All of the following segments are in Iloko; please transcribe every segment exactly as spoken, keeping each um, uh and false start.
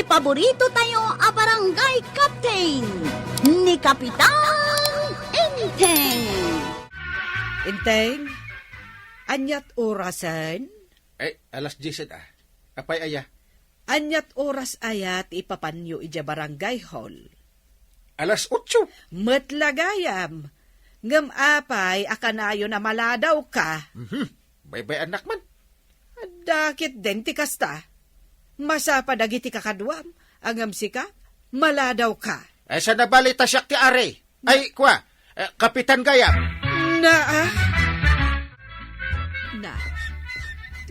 Paborito tayo a barangay captain, ni Kapitan Enteng. Enteng, aniat orasen? Ay, alas diyes a. Apay aya? Aniat oras aya ti ipapanyo idiay barangay hall? Alas otso. Met la gayam. Ngem apay a kanayon a maladawka? Mhm. Baybay-annak man. Adda ketdin ti kasta. Masapa dagiti kakaduam, ngem sika, maladawka. Ay, sa nabali ta siak ti ari. Ay, kua, eh, Kapitan gayam. Na, ah? Na,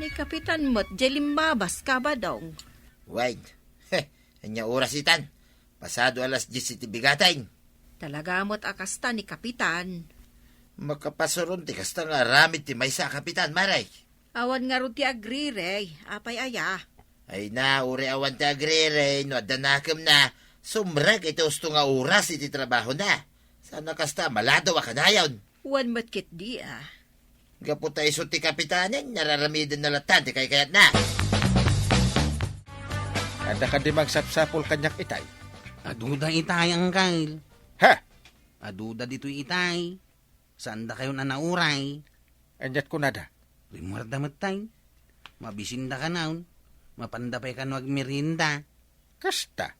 ni Kapitan met, diay limmabas ka, Badong. Wait. Heh, ania oras itan? Pasado alas diyes iti bigateng. Talaga met a kasta ni Kapitan. Makapasuron ti kasta nga aramid ti maysa a kapitan, Mare. Awan ngarud ti agrirey, apay aya? Ay na, uray awan ti agrirey, no adda nakemna, sumrek iti usto nga oras iti trabahona. Saan a kasta, maladaw a kanayon. Wen met ketdi a. Gapu ta isu ti kapitanen, nararamidenna latta ti kaykayatna. Adda kadi mangsapsapul kaniak itay? Aduda itay, Angkel. Ha? Aduda ditoy itay. Saandakayon a nauray. Aniat kunada? Rimmuarda met tay. Mabisinda kanayon. Mapanda pay kano agmerienda. Kasta?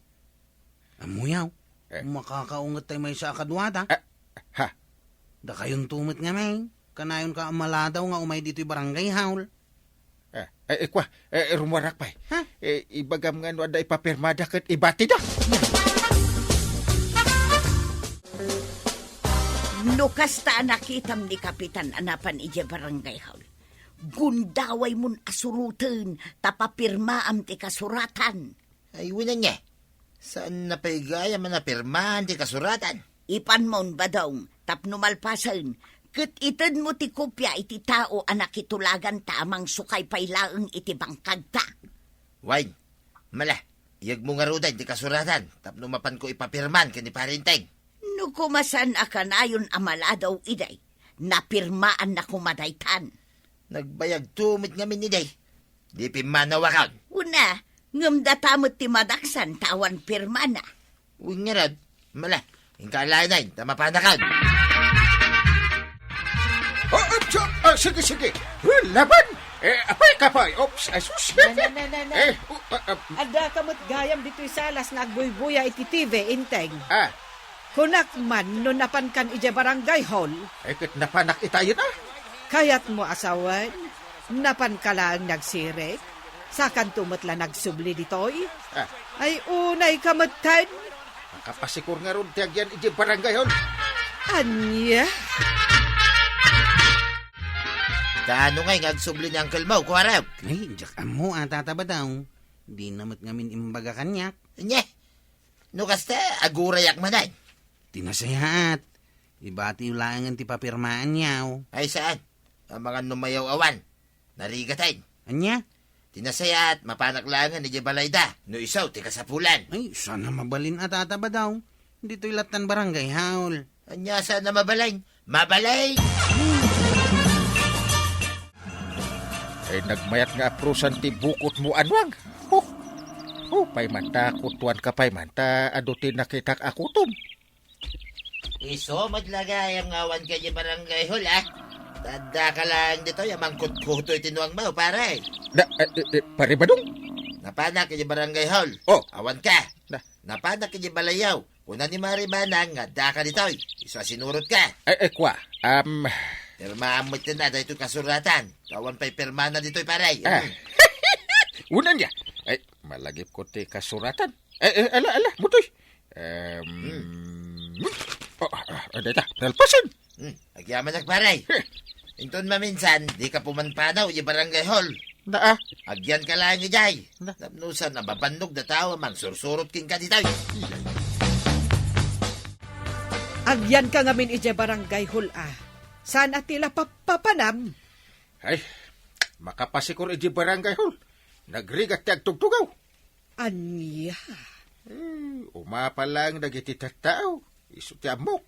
Ammoyo. Eh. Makakaunget tay maysa a kaduada. Ah, ha? Dakayonto met ngamin. Kanayonka a maladaw nga umay ditoy barangay hall. Eh, eh, eh, kua, eh, rummuarak pay. Ha? Eh, ibagam nga no adda ipapirmada ket ibatida. No kasta a nakitam ni Kapitan a napan idiay barangay hall, gundawaymo a suroten ta papirmaam ti kasuratan. Ay, wen ania. Saanna pay gayam a napirmaen ti kasuratan? Ipanmon, Badong, tapno malpasen, ket itedmo ti kopia iti tao a nakitulaganta a mangsukay pay laeng iti bangkagta. Wen, mala, iyegmo ngaruden ti kasuratan tapno mapanko ipapirmaen ken ni Pare Enteng. No koma saan a kanayon a maladaw idi, napirmaanna koma daytan. Nagbayagto met ngamin idi. Di pimmanawakon. Una, ngem data met ti madaksan ta awan pirmana. Wen ngarud, mala, inka alaenen ta mapanakon. Oh, oh, so, oh, sige, sige. Huh, laban! Eh, apay ka pay. Oops, ay, sus. Na, na, na, na, na. Eh, oh, ah, ah. Addaka met gayam ditoy salas nga agbuybuya iti T V, Enteng. Ah. Kunak man no napankan idiay barangay hall. Ay, ket napanak itayen, ah. Kayatmo a sawen, napanka laeng nagsirek? Sakanto met la nagsubli ditoy? Ah. Ay, unayka metten. Makapasikor ngarud ti agyan idiay barangay hall. Ania? Kaano ngay nga agsubli ni Uncle Mo, kuarem? Ay, diak ammo a, Tata Badong. Dina met ngamin imbaga kaniak. Ania? No kasta, agurayak manen. Ti nasayaat, ibatiyo laengen ti papirmaanyo. Ay, saan? Amangan no mayaw-awan. Narigaten. Ania? Ti nasayaat, mapanak laengen idiay balayda, no isu ti kasapulan. Ay, saan a mabalin a, Tata Badong. Ditoy lattan barangay hall. Ania saan a mabalin? Mabalin! Ay, nagmayat nga aprosan ti bukotmo, Anuang. Huh! Huh, pay man ta, kutuanka pay man ta, adu ti nakitak a kutom. Isu met la gayam nga awanka idiay barangay hall, ah. Addaka laeng ditoy a mangkutkuto iti nuangmo, pare. Na, eh, eh, eh, Pare Badong? Napanak idiay barangay hall. Oh. Awanka. Na. Napanak idiay balayyo. Kuna ni Mari Manang nga addaka ditoy. Isu a sinurotka. Eh, eh, kua. Um, Pirmaam met ken daytoy kasuratan. Awan pay pirmana ditoy, pare. Ah. Hmm. Wen ania. Ay, malagipko ti kasuratan. Eh, eh, ala, ala, mutoy. Em, Hmm. Oh, ah, ah, dayta, nalpasen. Hmm, agyamanak, pare. Heh. Inton maminsan, dika pumanpanaw idiay barangay hall. Na, ah. Agyanka laeng idiay. Na. Tapno saan a mabannog a tao a mangsursurot kenka ditoy. Iyay. Agyanka ngamin idiay barangay hall, ah. Saan a ti la papapanam? Ay, makapasikor idiay barangay hall. Nagrigat ti agtugtugaw. Ania? Eh, umapa laeng dagiti tattao. Isu ti ammok.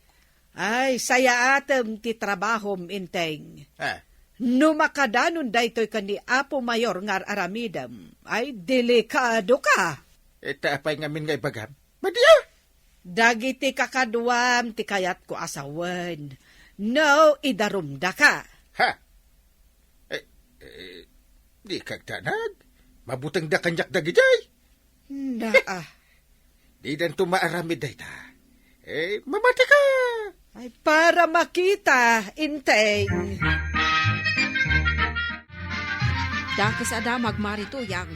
Ay, sayaatem ti trabahom, Enteng. Ah. No makadanon daytoy ken ni Apo Mayor nga ar-aramidem, ay delikado ka. Ita apay ngamin nga ibagam? Madi a! Dagiti kakaduam ti kayatko a sawen, no idarumdaka. Ha? Eh, eh, di kagdanag? Mabutengda kaniak dagidiay? Naa. Didanto maaramid dayta. Eh, mamatika! Ay, para makita, Inteng. Dakes a damag, Mari Tuyang.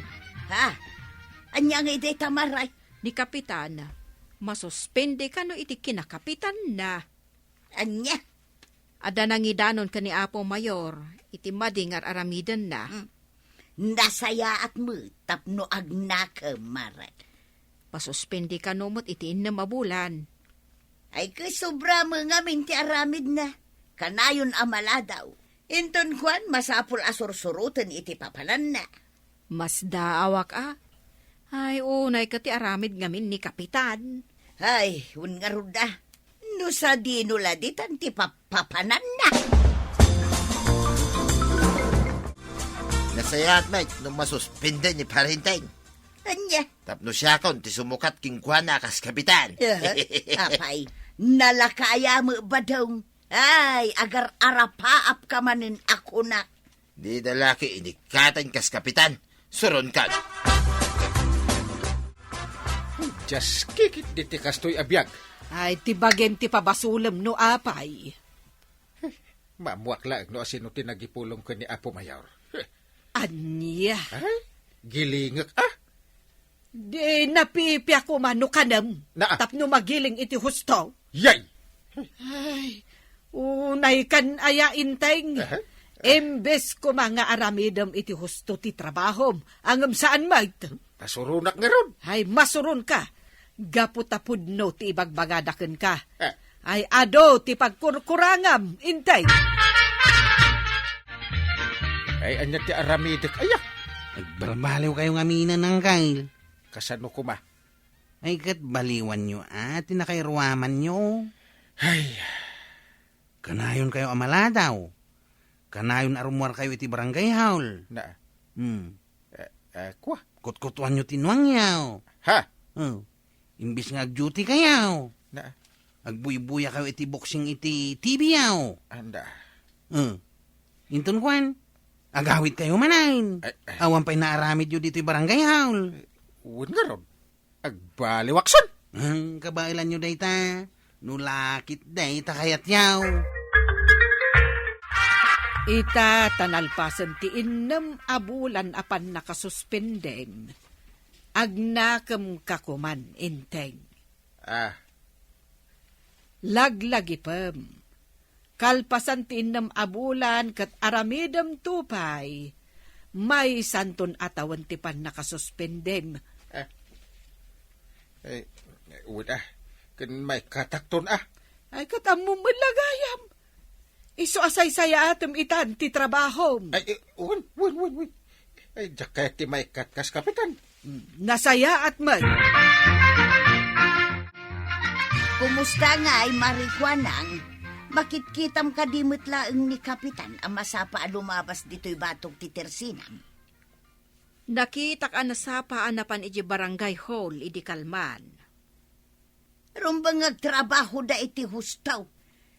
Ha? Ania nga idi ta, Mari? Ni Kapitan, masuspende kano iti kinakapitanna. Ania? Adda nangidanon ken ni Apo Mayor iti madi nga ar-aramidenna. Hmm. Nasayaat met tapno agnakem, Mari. Pasuspende kano met iti innem a bulan. Ay, ket sobra met ngamin ti aramidna. Kanayon a maladaw. Inton kuan, masapul a sursuroten iti papananna. Masdaawak a. Ay, unay ket ti aramid ngamin ni Kapitan. Ay, wen ngarud a. No sadino la ditan ti papapananna. Nasayaat met no masuspende ni Pari Inteng. Ania? Tapno siakon ti sumukat kenkuana a kas kapitan. Eh, apay, nalaka aya met badong. Ay, agar-arapaapka manen a kunak. Dida la ket inikkaten kas kapitan. Suronkan. Dios, kikit diti kastoy a biag. Ay, ti bagim ti pabasolem no apay. Maammoak laeng no asino ti nagipulong ken ni Apo Mayor. Ania? Ay, gilingek a. Di napipiak koma no kanem, Na. tapno magiling iti husto. Yay! Ay, unay kan aya, Inteng. Aha. Imbes koma nga aramidem iti husto ti trabahom, ngem saan met. Nasuronak ngarud. Ay, masuronka. Gapu ta pudno ti ibagbagada kenka. Eh. Ay, adu ti pagkurkurangam, Inteng. Ay, ania ti aramidek aya? Agbarbaliwkayo ngamin, Angkel. Kasano koma? Ay, ket baliwanyo a ti nakairuamanyo. Ay. Kanayonkayo a maladaw. Kanayon a rummuarkayo iti barangay hall. Na. Hmm. Eh, eh, kwa? Kutkutuanyo ti nuangyo. Ha? Oh. Imbis nga agduty kayo. Na. Agbuybuya kayo iti boxing iti T V yaw. Anda. Oh. Inton kuan, agawid kayo manen. Ay, ay. Awan pay naaramidyo ditoy barangay hall. Wen ngarud. Agbaliwakson! Hmm, kabaelanyo dayta. No lakit dayta kayatyaw. Ita ta nalpasen ti innem a bulan a pannakasuspendem, agnakem ka koman, Inteng. Ah. Laglagipem. Kalpasan ti innem a bulan ket aramidemto pay, maysanton a tawen ti pannakasuspendem. Ah. Eh, wen a, ken maikkatakton a. Ay, ket ammom met la gayam. Isu a saysayaatem itan ti trabahom. Ay, eh, wen, wen, wen, wen. Ay, diak kayat ti maikkat kas kapitan. Nasayaat met. Kumusta ngay, Mari Kuanang? Makitkitam kadi met laeng ni Kapitan a masapa a lumabas ditoy batok ti tersinam? Nakitak a nasapa a napan idiay barangay hall idi kalman. Rumbeng nga agtrabahoda iti husto.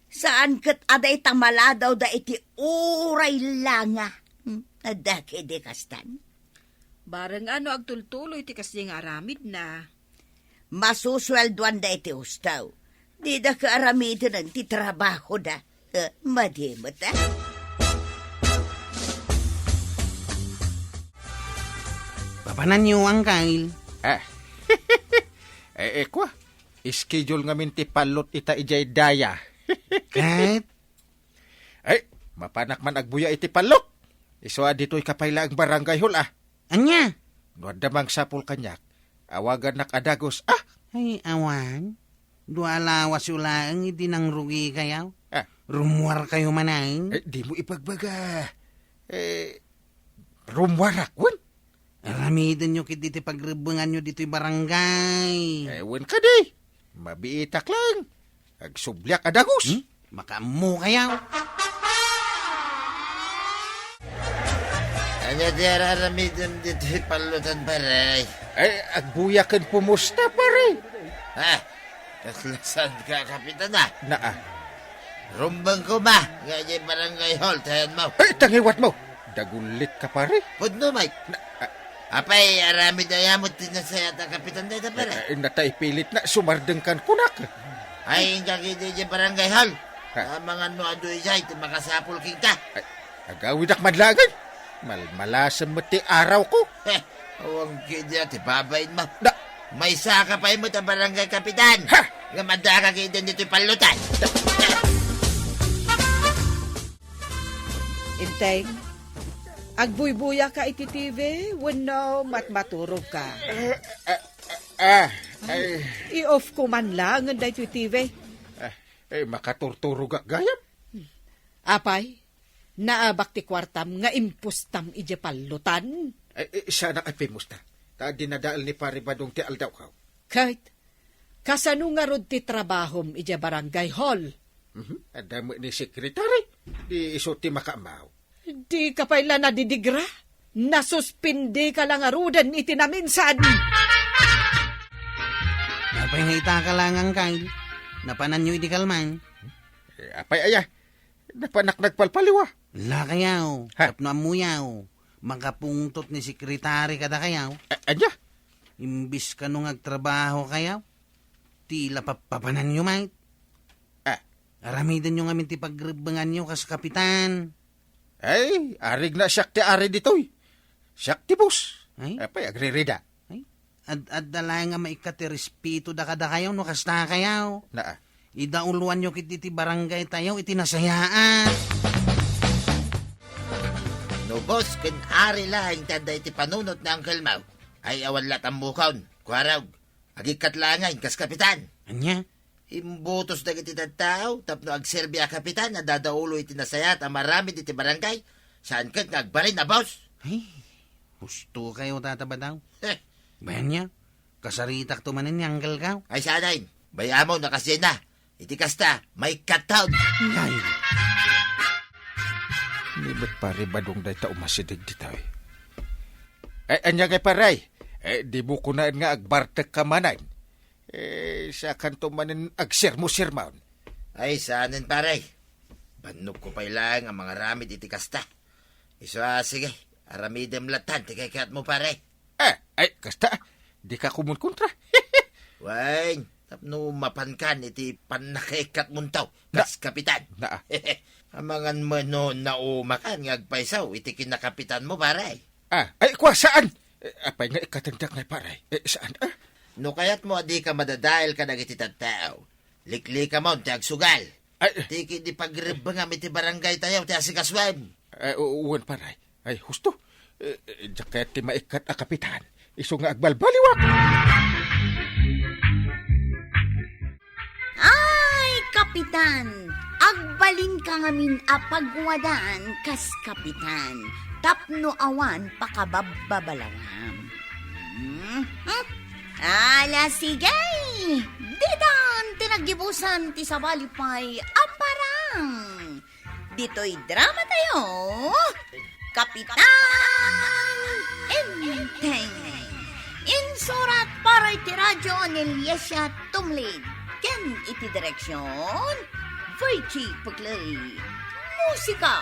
Saan ket a dayta maladawda iti uray langa. Hmm, adda kadi kastan? Bareng a no agtultuloy ti kasdi nga aramidna. Masusueldoanda iti husto. Dida kaaramidenen ti trabahoda. Eh, madi met, ah. Papananyo, Angkel? Ah. Eh, eh, kwa. Schedule ngamin ti pallot ita idiay daya. Ket? Ay, mapanak man agbuya iti pallot. Isu a ditoy ka pay laeng barangay hall, ah. Ania? No adda mangsapul kaniak, awagannak a dagus, ah. Ay, awan. Dua a lawasyo laeng idi nangrugikayo. Ah. Rummuarkayo manen. Eh, dimo ibagbaga. Eh, rummuarak, wen? Aramidenyo ketdi ti pagrebbenganyo ditoy barangay. Eh, wen kadi. Mabiitak laeng. Agsubliak a dagus. Hmm? Makaammokayo. Ania ti ar-aramidem ditoy pallotan, pare? Ay, agbuya ken pumusta, pare. Ha? Kasla saan ka, Kapitan, a? Naa. Rumbeng koma nga idiay barangay hall ti ayanmo. Ay, tangiwatmo! Dagulit ka, pare. Pudno, Mike. Na, a- Apay, aramid aya met ti nasayaat a Kapitan dayta, pare? Eh, natay pilit na, sumardeng kan kunak. Ay, inka idiay barangay hall. Ha? Amangan no adu idiay ti makasapul kenka. Ay, agawidak man laeng. Malmalasem met ti arawko. Heh, awan ketdi a ti babainmo. Da- Maysa ka pay met a barangay kapitan. Ha! Ngem addaka ketdin ditoy pallotan. Enteng, agbuybuya ka iti T V wenno matmaturog ka? Ah, ah, ah, ay. I-off ko man laengen daytoy T V. Ah, eh, makaturturogak gayam. Apay, naabak ti kuartam nga impustam idiay pallotan? Ay, eh, saanak a pimusta. Ta dinadael ni Pare Badong ti aldawko. Ket, kasano ngarud ti trabahom idiay barangay hall? Mhm. Adda met ni sekretary. Di isu ti makaammo. Dika pay la nadidigra? Nasuspendika la ngaruden iti naminsan. Apay nga itaka la nga angkay? Napananyo idi kalman? Eh, apay aya? Napanak nagpalpaliw a. Lakayaw, Ha? tapno ammoyaw. Makapungtot ni sekretary kadakayaw. A-, ania? Imbis kano nga agtrabahokayaw, ti la pappapananyo met. Ah. Aramidenyo ngamin ti pagrebbenganyo kas kapitan. Ay, arigna siak ti ari ditoy. Siak ti boss. Ay? Apay, agririda. Ay, ad-, adda laeng nga maikkat ti respeto da kadakayaw no kastakayaw. Naa. Idauloanyo ketdi ti barangay tayo iti nasayaat. No boss ken ari laeng ti adda iti panunot ni Uncle Mau, ay awan la tammukon, kuarog. Agikkat laengen kas kapitan. Ania? Imbutos dagiti tattao tapno agserbi a kapitan a dadaulo iti nasayaat a maramid iti barangay, saan ket nga agbalin a boss. Ay, husto kayo, Tata Badaw. Heh. Bayan niya, kasaritak to manen ni Uncle Kao. Ay, saan ay? Bayamo, nakasina. Iti kasta, maikkaton. Ay. Ni met Pare Badong dayta umasideg ditoy. Ay, ania ngay, pare? Eh, di mo kunaen nga agbartek ka manen. Eh, sakanto manen agsermo-sermon. Ay, saanen, pare. Bannogko pay laeng a mangaramid iti kasta. Isu a, sige, aramidem lattan ti kayatmo, pare. Ah, ay, kasta, di ka kumunkontra. Wen, tapno mapankan iti pannakaikkatmonto, Na- kas kapitan. Naa. Amangan met no naumakan nga agpayso iti kinakapitanmo, pare. Ah, ay, kua, saan? Eh, apay nga ikkatengdak ngay, pare? Eh, saan, ah? No kayatmo a dika madadael kadagiti tattao, liklikamon ti agsugal. Ay. Ti ketdi pagrebbengam iti barangay tayo ti asikasoem. Eh, u-, wen, pare. Ay, husto. Eh, eh, diak kayat ti maikkat a kapitan. Isu nga agbalbaliwak. Ay, kapitan! Agbalinka ngamin a pagwadan kas kapitan tapno awan pakababbabalangam. Hmm? Hmm? Ala, sige! Ditan ti naggibusan ti sabali pay a parang! Ditoy drama tayo, Kapitan Enteng. Insurat para iti radyo ni Liesia Tumlid ken iti direksyon, Virgie Puclay. Musika,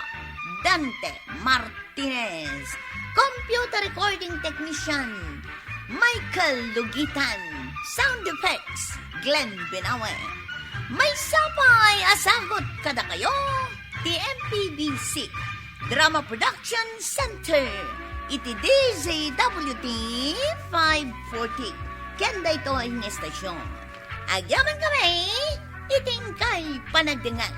Dante Martinez. Computer recording technician, Michael Lugitan. Sound effects, Glenn Binawe. Maysa pay a sagut kadakayo ti M P B C Drama Production Center iti D Z W T five forty. Ken daytoy nga estasyon, agyamankami iti inkay panagdengngeg.